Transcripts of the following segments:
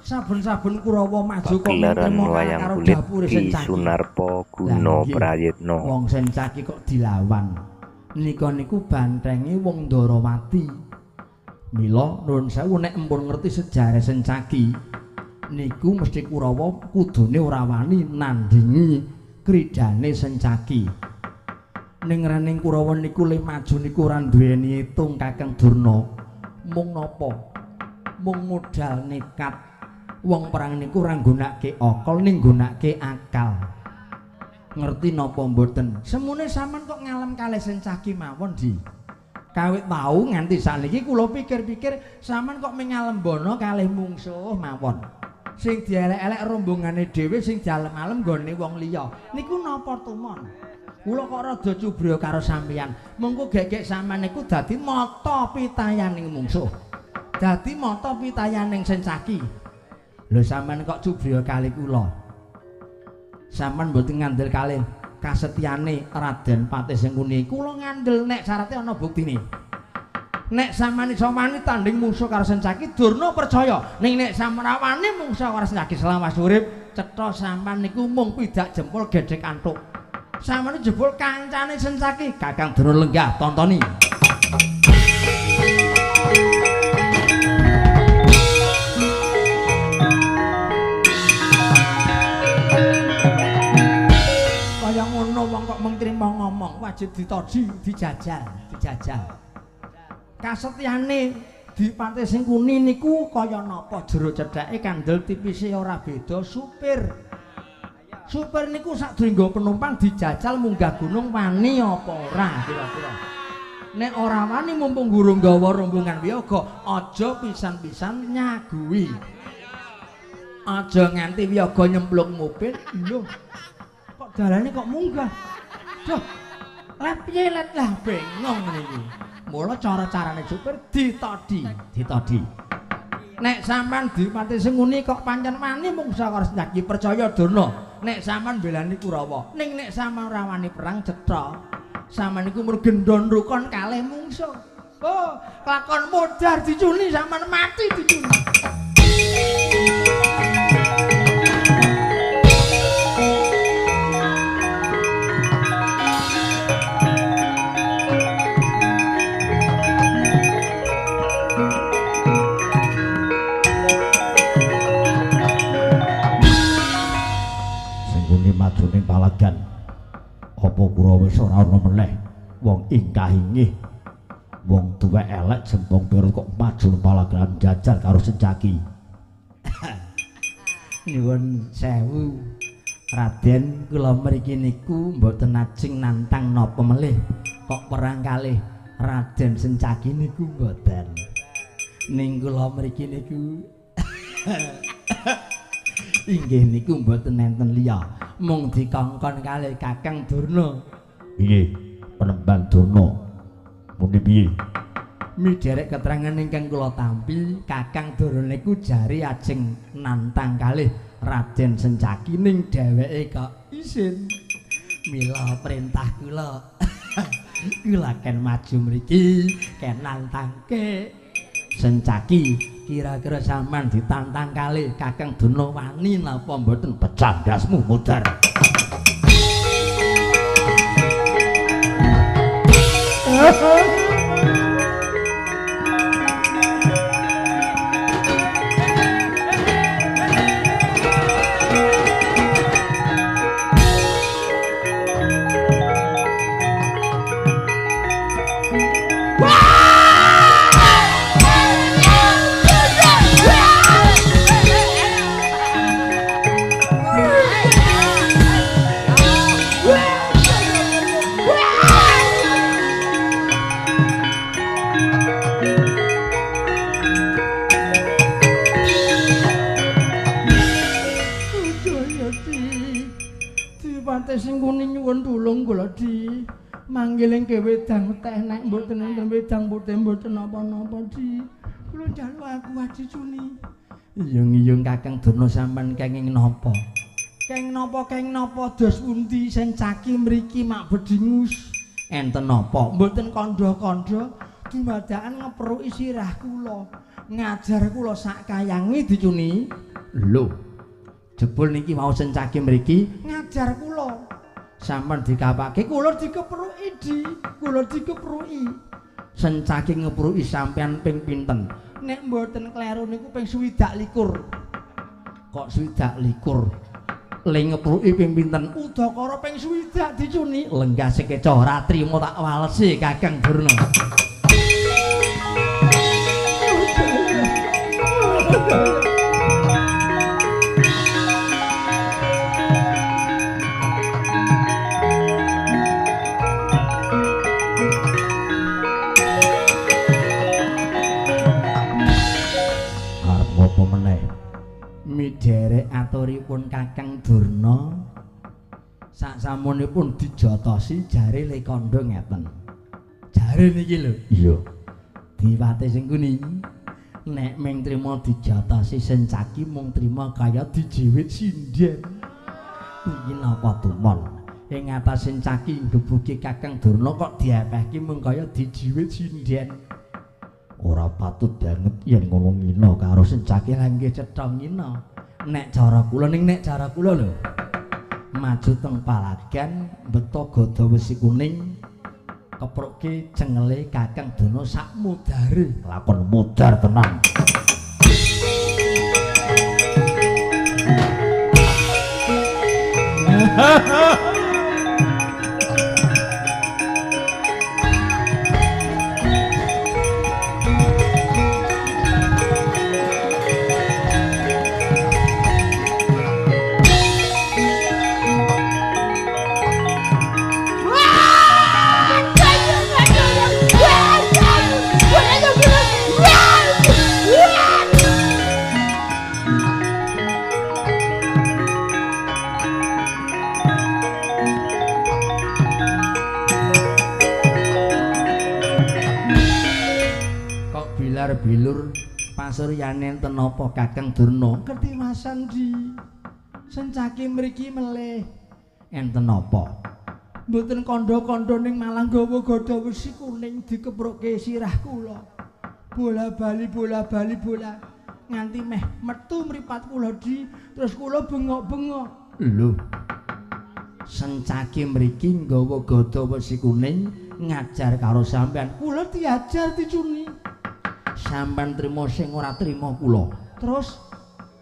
Saben-saben Kurawa maju kok Pagelaran trimo wayang karo kulit dapure Ki Sencaki. Sunarpo Lah Guna nggih, Prayitno. wong Sencaki kok dilawan. Nika niku bantenge wong Ndarawati. Mila nuwun sewu nek empun ngerti sejarah Sencaki niku mesti Kurawa kudune ora wani nandingi kridane Sencaki. Ning rening Kurawa niku le maju niku ora duweni itung Kakang Durna. Mung napa? Mung modal nekat. Wong perang niku ora nggunakake akal ning nggunakake akal. Ngerti napa mboten? Semune sampean kok ngalem kalih Sencaki mawon, Di. Kawit tau nganti sakniki kula pikir-pikir sampean kok mengalembono kalih mungsuh mawon. Sing dielek-elek rombongane dhewe sing dialem-alem nggone wong liya. Niku napa tumon? Kula kok rada cubrya karo sampeyan. Mengko gegek sampean niku dadi mata pitayaning mungsuh. Dadi mata pitayaning Sencaki. Lho sampean kok cubrya kali kula. Sampean mboten ngandel kalih kasetyane Raden Patih Sengkuni. Kula ngandel nek syarate ana buktine. Nek sampean iso wani tanding mungsuh karo Sencaki, Durna percaya. Ning nek sampean ora wani mungsuh karo Sencaki selawas urip, cetha sampean niku mung pidak jempol gedhek antuk. Sampean jebul kancane Sencaki, Kakang Durna lenggah tontoni. Kaya ngono wong kok mung trimo ngomong, wajib ditodi, dijajal, dijajal. Kasetyane Dipati Sengkuni niku kaya napa jero cedhake kandel tipise ora beda supir. Supir niku sadurunge nggo penumpang dijajal munggah gunung wani apa ora kira-kira. Nek ora wani mumpung gurung gawa rombongan wiyaga, aja pisan-pisan nyaguhi. Aja nganti wiyaga nyemplung mobil, lho. Kok dalane kok munggah? Duh. Lah piye let lah bengong niki. Mula cara-carane supir ditodi, ditodi. Nek sampean Dipati Sengkuni kok pancen wani mungsuh karo Sencaki percaya Durna. Nek sampean belani Kurawa, ning nek sampean ora wani perang cetha. Sampean niku mung gendon rukun kalih mungsuh. Oh, kelakon modar dicuni sampean mati dicuni. Sengkuni maju ning palagan. Apa Kurawa wis ora ana meneh wong ingkah ingih. Wong tuwek elek jempong pirut kok maju ning palagan jajal karo Sencaki. Nyuwun sewu Raden, kula mriki niku mboten ajeng nantang napa melih kok perang kalih Raden Sencaki niku mboten. Ning kula mriki niku inggih niku mboten enten liya, mung dikongkon kalih Kakang Durna. Piye penemban Durna? Muni piye? Midherek keterangan ingkang kula tampi, Kakang Durna niku jari ajeng nantang kalih Raden Sencaki ning dheweke kok isin. Mila perintah kula kula ken maju mriki ken nantangke Sencaki. Kira-kira sampean ditantang kalih Kakang Durna wani napa mboten? Pecah ndasmu mudhar. Sengkuni nyuwun tulung kula Di. Manggiling ke wedang teh nek mboten enten wedang putih mboten napa-napa Di. Kula njaluk aku adicuni. Iyung-iyung Kakang Durna sampean kenging napa? Kenging napa kenging napa dos pundi Sencaki mriki mak bedingus? Enten napa? Mboten kandha-kandha dumadakan ngepruki sirah kula. Ngajar kula sak kayangi dicuni. Lho. Jebul niki wau Sencaki mriki ngajar kula. Sampeyan dikapake kula dikepruki di, kula dikepruki. Sencaki ngepruki sampeyan ping pinten? Nek mboten kleru niku ping 26. Kok 26? Le ngepruki ping pinten? Udakara ping 60 dicuni. Lenggah sekeca ora trima tak walesi Kakang Durna. Arep ngopo meneh? Miderek aturipun Kakang Durna saksamunipun dijotosi jare le kandha ngeten. Jare niki lho. Iya. Diwate sing kuning. Nek mung trima dijotosi Sencaki mung trima kaya dijiwit sinden. Kuwi napa tumon? Ing atas Sencaki nggebuki Kakang Durna kok diepehke mung kaya dijiwit sinden. Ora patut banget yen ngomong ngina karo Sencaki. Lah nggih cetha ngina. Nek cara kula ning nek cara kula lho. Maju teng palagan beto gada wesi kuning keprukke cengele Kakang Durna sak mudare. Lakon mudar tenan. Bilur pasuryane enten napa Kakang Durna? Ketiwasan di Sencaki mriki melih. Enten napa? Mboten kandha-kandha ning malah nggawa gada wesi kuning dikeprukke sirah kula. Bola bali bola bali bola nganti meh metu mripat kula di terus kula bengok-bengok. Lho. Sencaki mriki nggawa gada wesi kuning ngajar karo sampean. Kula diajar dicuni. Sampeyan trima sing ora trima kula. Terus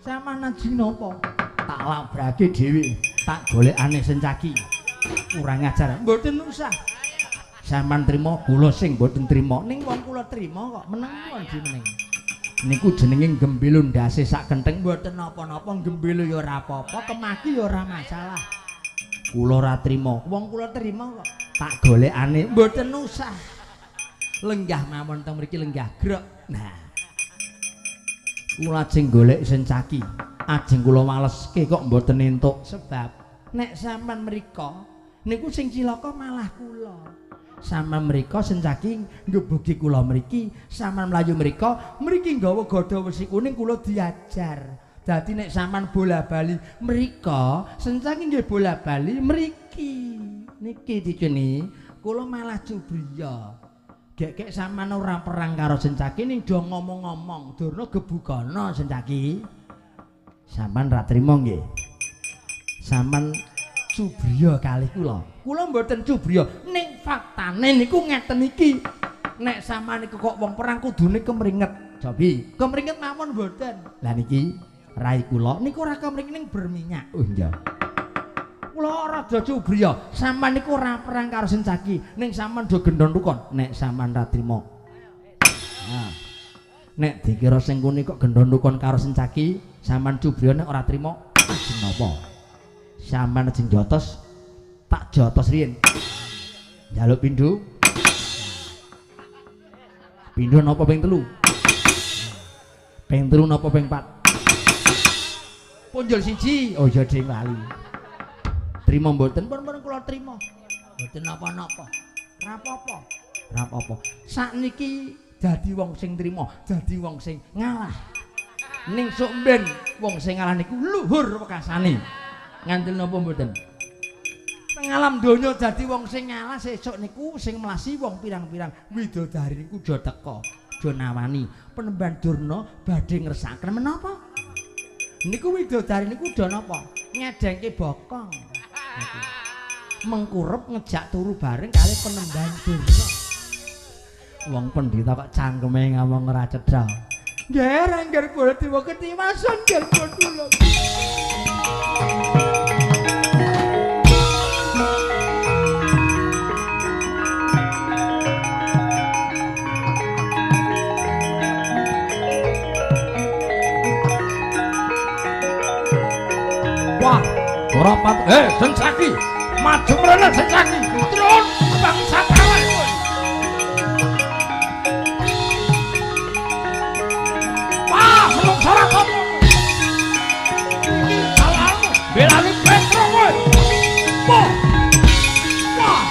sampeyan ajeng napa? Tak labrake dhewe, tak golekane Sencaki. Kurang ajar. Mboten usah. Sampeyan trima kula sing mboten trima. Ning wong kula trima kok meneng pun jeneng. Niku jenenge gembilo ndase sak kentheng. Mboten napa-napa gembilo ya ora apa-apa, kemaki ya ora masalah. Kula ora trima. Wong kula trima kok. Tak golekane. Mboten usah. Lenggah mawon teng mriki lenggah grok. Nah. Kula ajeng golek Sencaki. Ajeng kula waleske kok mboten entuk sebab nek sampean mriko niku sing cilaka malah kula. Sampean mriko Sencaki nggebuki kula mriki, sampean mlayu mriko, mriki nggawa gada wesi kuning kula diajar. Dadi nek sampean bola-bali mriko, Sencaki nggih bola-bali mriki. Niki diceni, kula malah cubriya. Gek-gek sampean ora perang karo Sencaki ning do ngomong-ngomong, Durna gebukana Sencaki. Sampean ra trima nggih. Sampean cubriya kalih kula. Kula mboten cubriya, ning faktane niku ngeten iki. Nek sampean niku kok wong perang kudune kemringet. Jabi, kemringet mawon mboten. Lah niki rai kula niku ora kemringet ning berminyak. Oh iya. Kula rada cubriya, sampean niku ora perang karo Sencaki, ning sampean do gendon rukun. Nek sampean ra trima. Nah. Nek dikira sing kene kok gendon rukun karo Sencaki, sampean cubriya nek ora trima, ajeng napa? Sampean ajeng jotos, tak jotos riyin. Njaluk pindho. Pindho napa ping 3? Ping 3 napa ping 4? Punjul 1. Oh iya ding lali. Trima mboten pun-pun kula trima. Mboten napa-napa. Ora apa-apa. Ora apa-apa. Sakniki dadi wong sing trima, dadi wong sing ngalah. Ning sok mben wong sing ngalah niku luhur wekasane. Ngandel napa mboten? Teng alam donya dadi wong sing ngalah sesuk niku sing melasi wong pirang-pirang widodari niku do teka, do nawani. Penemban Durna badhe ngersakaken menapa? Niku widodari niku do napa? Ngedengke bokong. Mengkurep ngejak turu bareng kali penemban Durna. Wong pendhita kok cangkeme ngomong ora cedha. Nggih, Angger Baladewa ketiwasan nggih kula. Wah, ora pat. Sencaki. Maju mrene Sencaki. Trun bangsa kawak kowe. Wah, menungso ora topo. Iki salahmu. Belani Petro kowe. Wah. Wah.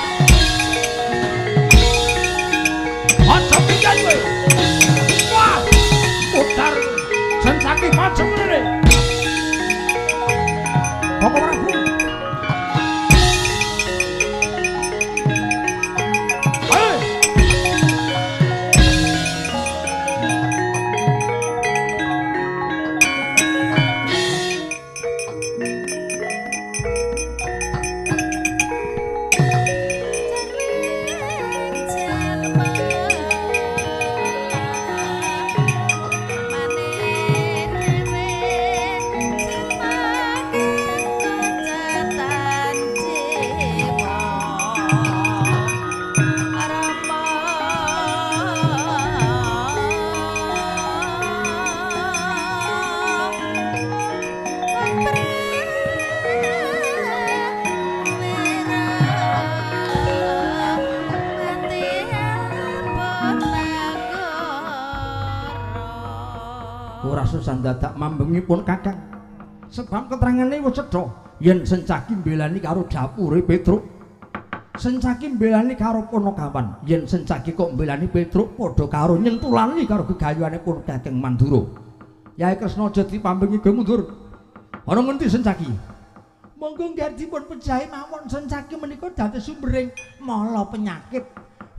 Aja pisan kowe. Wah. Putar. Sencaki maju mrene. Koko Prabu. Ayo. Ora susah dadak mambengipun Kakang. Sebab keterangane wis cetha yen Sencaki mbelani karo dapure Petruk. Sencaki mbelani karo Punakawan. Yen Sencaki kok mbelani Petruk padha karo nyentulani karo gegayuhane pun Kakang Mandura. Yai Kresna aja dipambengi kowe mundur. Ana ngendi Sencaki? Monggo nggih dipun pejahi mawon Sencaki menika dados sumbering mala penyakit.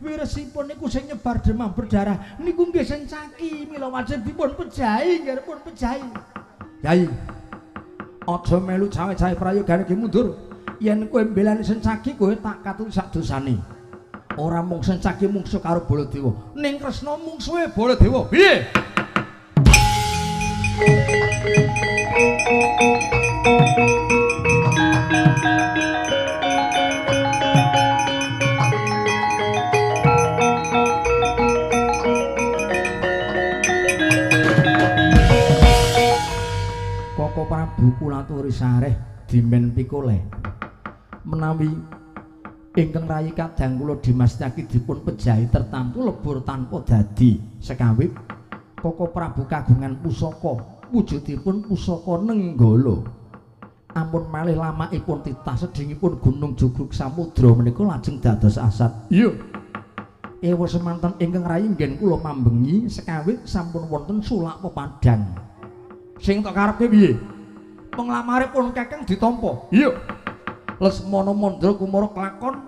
Wiresipun niku sing nyebar demam berdarah niku nggih Sencaki, mila wajib dipun pejahi, nggih pun pejahi. Yai, aja melu cawe-cawe prayogane ge mundur. Yen kowe mbelani Sencaki kowe tak katuri sak dosane. Ora mung Sencaki mungsuh karo Baladewa, ning Kresna mungsuhe Baladewa. Piye? Koko Prabu kula aturi sareh dimen pikoleh. Menawi ingkang rayi kadang kula Dimas Tyaki dipun pejahi tertamtu lebur tanpa dadi sekawit Koko Prabu kagungan pusaka wujudipun pusaka Nenggala. Ampun malih lamakipun titah sedhingipun gunung jugruk samudra menika lajeng dados asat. Iya. Ewa semanten ingkang rayi nggen kula mambengi sekawit sampun wonten sulak pepadang. Sing tok karepke piye? Penglamare pun Kakang ditampa. Iya. Lesmana Mandra Kumara kelakon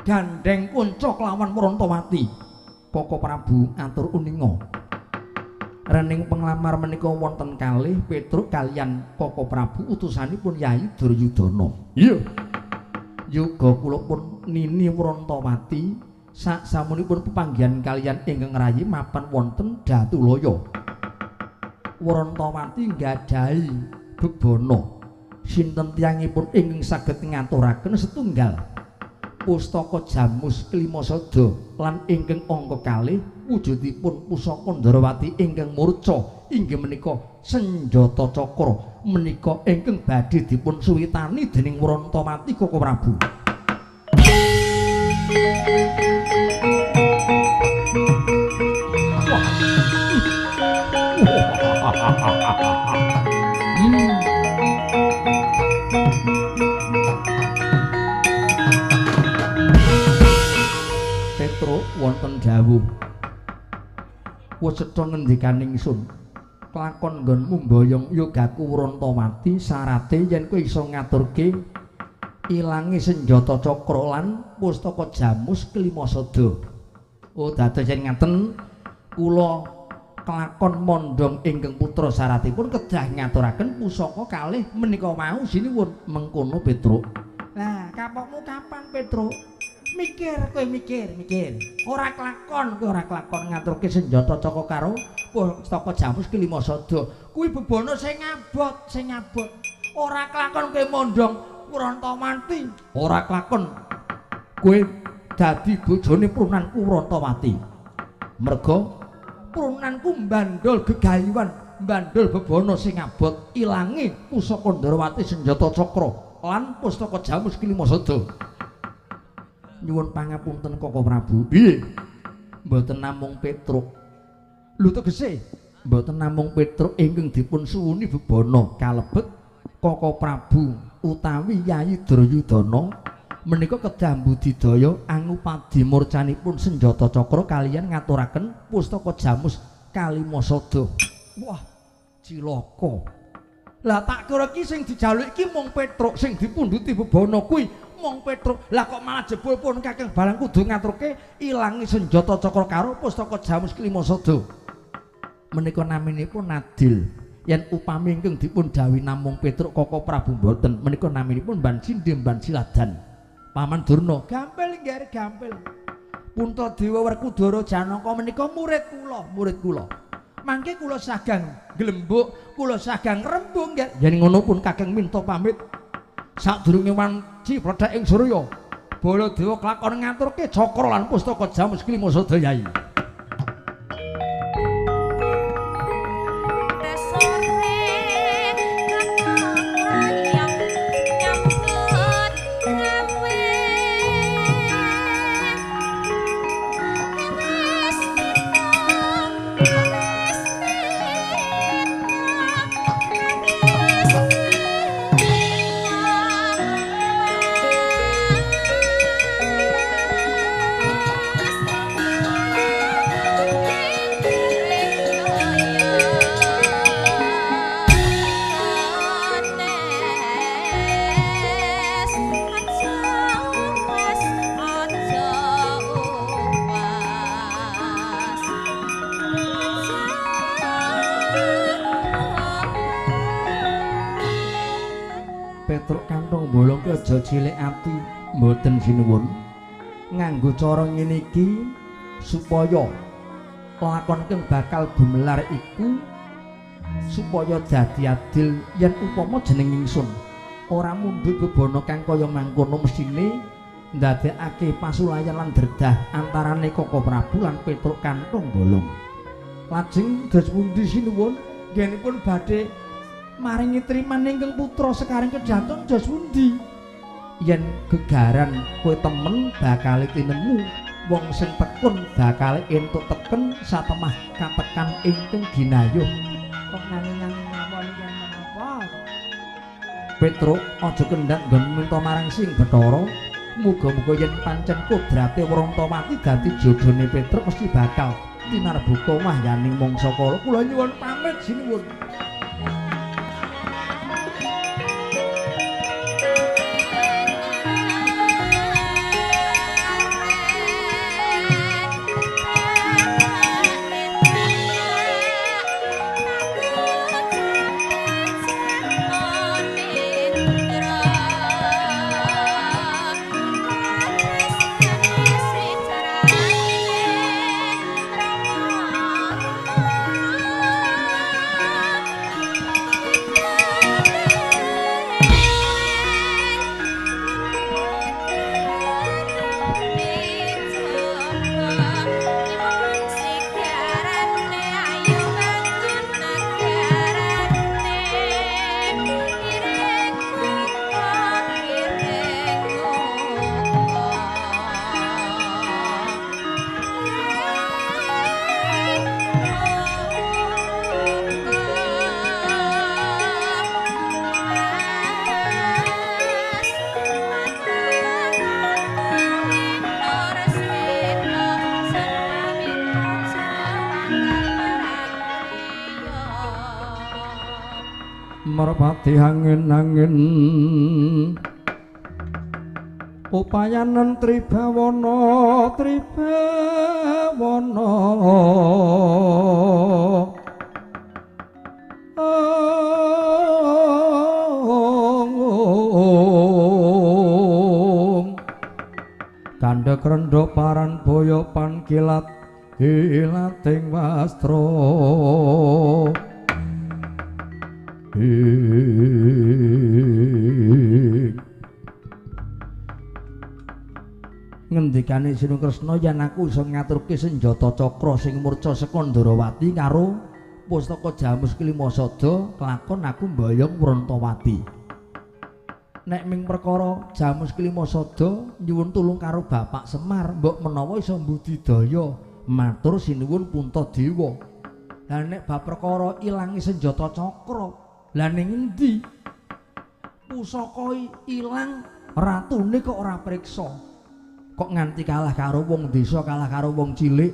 gandheng kunca kelawan Mrantawati. Koko Prabu atur uninga. Rening penglamar menika wonten kalih Petruk kaliyan Koko Prabu utusanipun Yai Duryudana. Iya. Yoga kula pun Nini Mrantawati sak samunipun pepanggihan kaliyan ingkang rayi mapan wonten Datulaya. Wrantawati nggadahi bebana sinten tiyangipun ingkang saged ngaturaken setunggal pustaka Jamus Klimasada lan ingkang angka kalih wujudipun pusaka Ndrawati ingkang murca inggih menika senjata cakra menika ingkang badhe dipun suwitani dening Wrantawati Koko Prabu. Petruk wonten dawuh. Wis cetha ngendikaning ingsun. Kelakon nggonmu mboyong yogaku Wrantawati syarate yen kowe iso ngaturke ilange senjata cakra lan pustaka Jamus Klimasada. Oh dados yen ngaten kula Kelakon mondhong ingkang putra syaratipun kedah ngaturaken pusaka kalih menika wau sinuwun mengkono Petruk. Lah, kapokmu kapan Petruk? Mikir kowe mikir, mikir. Ora kelakon kowe ora kelakon ngaturke senjata caka karo pustaka Jamus Kelima Sada. Kuwi bebana sing abot, sing abot. Ora kelakon kowe mondhong Wrontawati. Ora kelakon kowe dadi bojone prunanku Wrontawati. Merga prunanku mbandol gegayuhan, mbandol bebana sing abot ilange pusaka Ndrawati senjata cakra lan pustaka Jamus Kelima Sada. Nyuwun pangapunten Koko Prabu. Piye? Mboten namung Petruk. Lho tegese mboten namung Petruk ingkang dipun suwuni bebana kalebet Koko Prabu utawi Yayi Duryudana menika kedah mbudidaya angupadi murcanipun senjata cakra kaliyan ngaturaken pustaka Jamus Kalima Sada. Wah, cilaka. Lah tak kira iki sing dijaluk iki mung Petruk sing dipundhuti bebana kuwi mung Petruk. Lah kok malah jebul pun Kakang Balang kudu ngaturke ilangi senjata cakra karo pustaka Jamus Kelima Sada. Menika naminipun adil. Yen upami ingkang dipun dhawuhi namung Petruk Koko Prabu mboten, menika naminipun Ban Sindhe Ban Siladan. Paman Durna, gampil nggih gampil. Puntadewa Werkudara Janaka menika murid kula, murid kula. Mangke kula sagang glembuk, kula sagang rembung nggih. Yen ngono pun Kakang minta pamit. Sadurunge wanci pledhek ing surya, Baladewa kelakon ngaturke cakra lan pustaka Jamus Kelima Sada Yai. Petruk kantong bolong ki aja cilik ati, mboten sinuwun. Nganggo cara ngene iki supaya lakon kang bakal gumelar iku supaya dadi adil yen upama jeneng ingsun ora mundhut bebana kang kaya mangkono mesthine ndadekake pasulayan lan dredah antarane Koko Prabu lan Petruk kantong bolong. Lajeng dos pundi sinuwun nggenipun badhe maringi triman ingkang putra sekaring kedaton dos pundi? Yen gegaran kowe temen bakal tinemu, wong sing tekun bakal entuk teken satemah katekan ingkang ginayuh. Kok nanging-nanging mawon yen menapa? Petruk aja kendhak nggon minta marang Sing Bathara. Muga-muga yen pancen kodrate Wrontawati dadi jodhone Petruk mesti bakal tinarbuka wahyaning mangsa kala. Kula nyuwun pamit sinuwun. Merpati angin-angin Upayanen tribawana tribawana kandhek rendha paran boyo pan kilat kilating wastra. Ngendikane Sinuwun Kresna yen aku iso ngaturke senjata cakra sing murca saka Ndarawati karo pustaka Jamus Klimasada kelakon aku mboyong Wrontawati. Nek ming perkara Jamus Klimasada nyuwun tulung karo Bapak Semar mbok menawa iso mbudidaya matur sinuwun Puntadewa. Lah nek bab perkara ilangi senjata cakra, lah ning endi? Pusaka ilang ratune kok ora priksa. Kok nganti kalah karo wong desa, kalah karo wong cilik.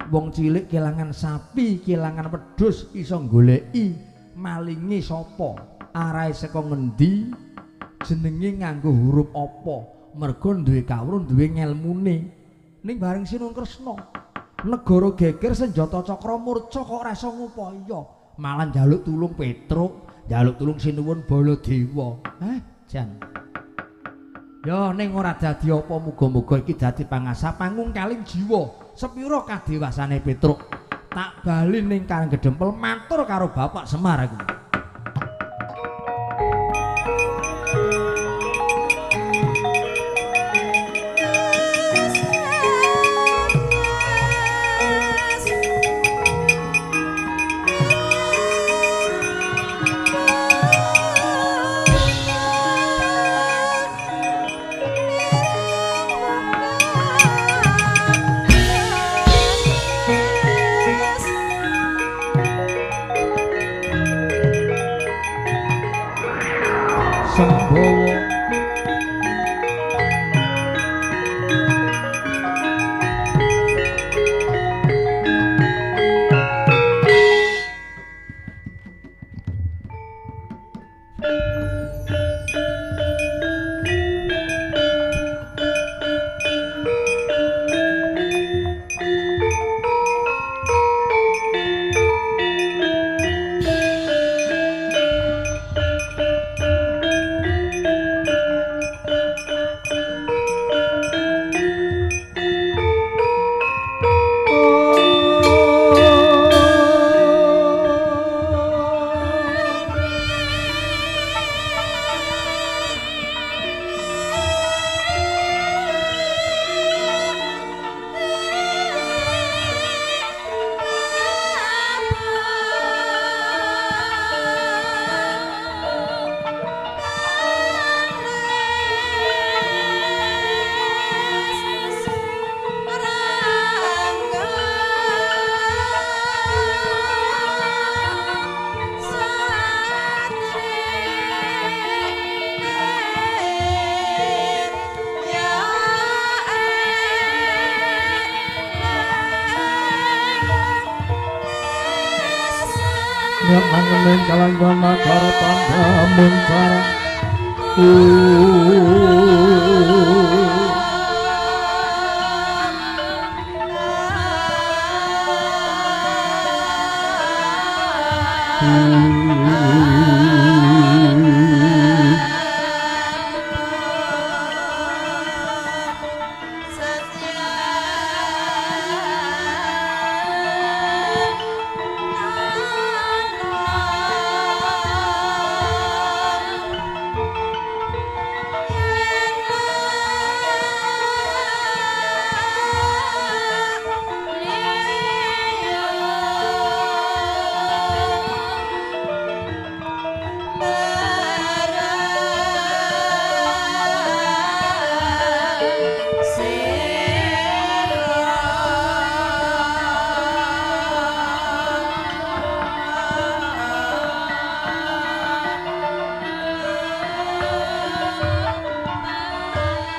Wong cilik kelangan sapi, kelangan wedhus iso goleki malinge sapa, arahe saka ngendi, jenenge nganggo huruf apa, mergo duwe kawruh, duwe ngelmune. Ning bareng Sinuwun Kresna negara geger senjata cakra murca kok ora iso ngupaya, malah njaluk tulung Petruk, njaluk tulung Sinuwun Baladewa. Jan. Ya ning ora dadi apa, muga-muga iki dadi pangasah pangungkaling jiwa. Sepira kadewasane Petruk? Tak bali ning Karang Gedempel matur karo Bapak Semar aku. Sembawa mangening kalanggon nagara tandha muncar.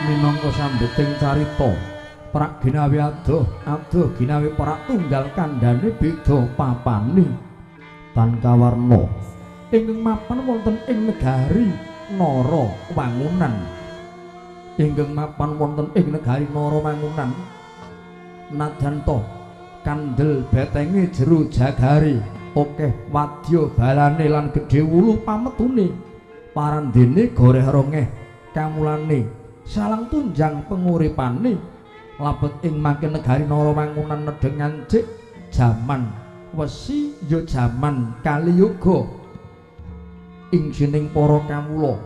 Minangka sambeting carita prak ginawi adoh adoh ginawi prak tunggal kandhane beda papane tan kawarna ingkang mapan wonten ing negari Nara Wangunan. Ingkang mapan wonten ing negari Naramangunan. Nadyan ta kandel betenge jero jagare, akeh wadya balane lan gedhe wulu pametune. Parandene goreh rongeh kamulane salang tunjang penguripane. Labet ing mangke negari Naramangunan nedheng ngancik jaman wesi ya jaman Kaliyuga. Ing sining para kawula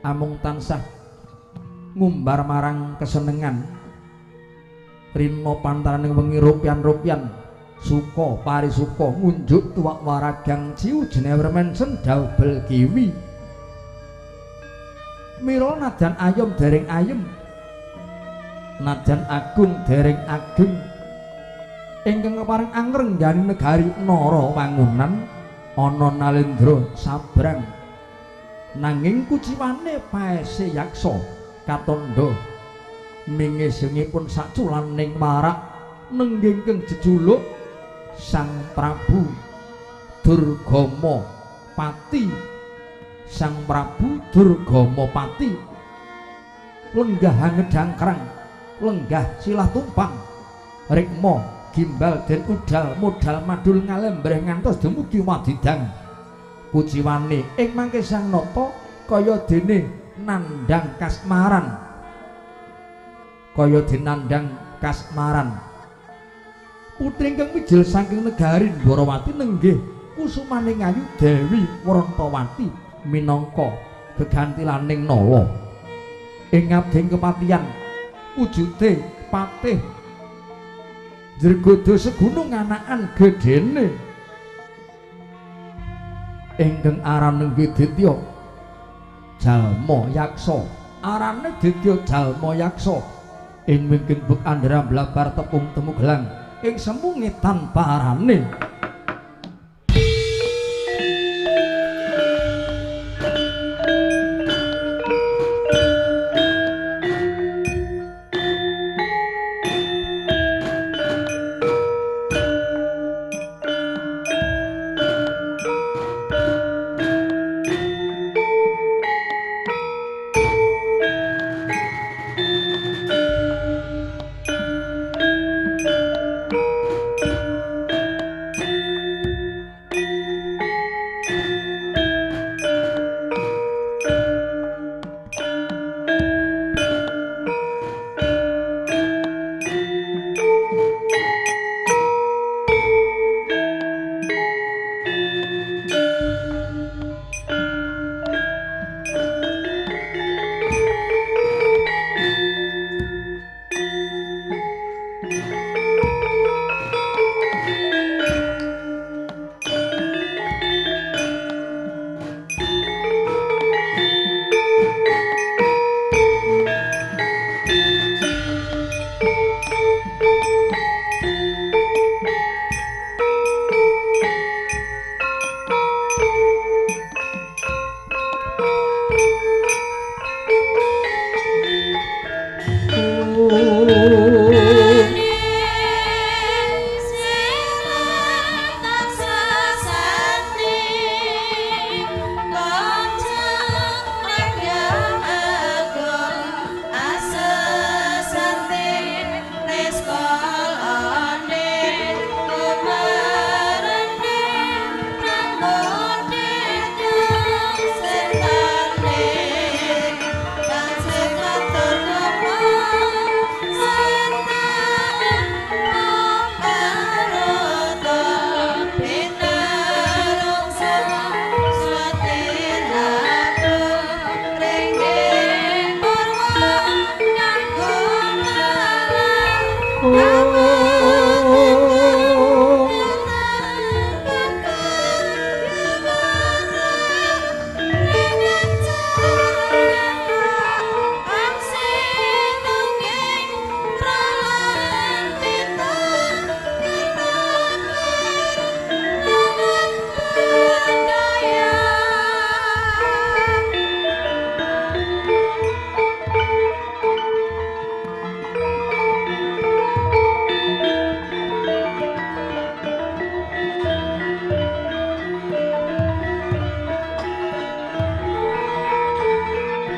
amung tansah ngumbar marang kesenengan. Rina pantaraning wengi rupian-rupian suka parisuka ngunjuk tuwak waragang ciu jenewer mensen daubel kiwi. Mira nadyan ayom dereng ayem, nadyan agung dereng ageng, ingkang kepareng angrenggani negari Narawangunan ana Nalendra sabrang. Nanging kuciwane paese yaksa katandha mingesengipun saculaning warak nenggingkeng jejuluk Sang Prabu Durgama Pati. Sang Prabu Durgama Pati lenggah angedangkrang, lenggah silah tumpang, rikma gimbal den udal modal madul ngalembreh ngantos dumugi wadidang. Kuciwane ing mangke Sang Nata kaya dene nandhang kasmaran, kaya dinandhang kasmaran. Putri ingkang mijil saking negari Ndwarawati nenggih kusumaning ayu Dewi Wrantawati minangka gegantilaning Nala. Ing ngabding kepatihan wujude patih njregodo segunung anakan gedene ingkang aran nenggih Ditya Jalma Yaksa. Arane Ditya Jalma Yaksa ing wingking buk andhara blabar tepung temu gelang ing semunge tanpa arane.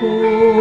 Oh.